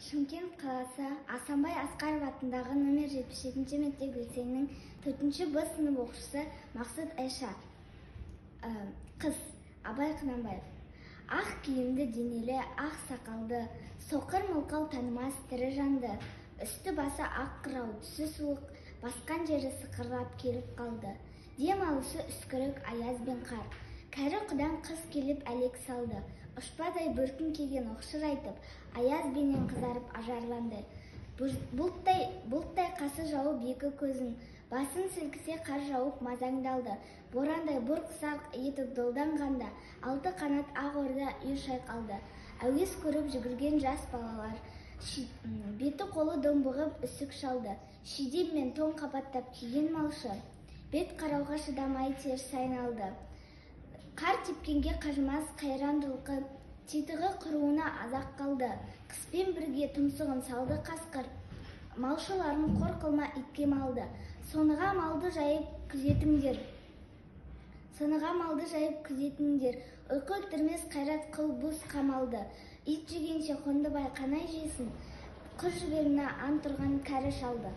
Шымкент қаласы Асанбай Асқаров атындағы нөмір 77 мектеп лицейінің 4 Б сынып оқушысы Мақсұт Айша. Қыз, Абай Құнанбаев. Ақ киімді денелі, ақ сақалды, соқыр мылқау танымас тірі жанды, үсті басы ақ қырау, түсі суық, басқан жері сықырлап келіп қалды. Дем алысы үскірік аяз бен қар. Кәрі құдаң қыс келіп әлек салды. Ұшпадай бөркін киген оқшыр айтып, аяз бенен қызарып ажарланды. Бұлттай, бұлттай қасы жауып екі көзін, басын сілкісе қар жауып мазаңдалды. Борандай бұрқ-сарқ етіп долданғанда, алты қанат ақ орда үй шайқалды. Әуес көріп жүгірген жас балалар, беті қолы домбығып үсік шалды. Шидем мен тоң қабаттап киген малшы, бет қарауға шыдамай теріс айналды. Қар тепкенге қажымас қайран жылқы, титығы құруына аз-ақ қалды. Қыспен бірге тұмсығын салды қасқыр, малшыларын қор қылма итке малды. Соныға малды жайып күзетіңдер, соныға малды жайып күзетіңдер, ұйқы өлтірмес қайрат қыл бұз қамалды. Ит жегенше Қондыбай қанай жесін, құр жібер мына ант ұрған кәрі шалды.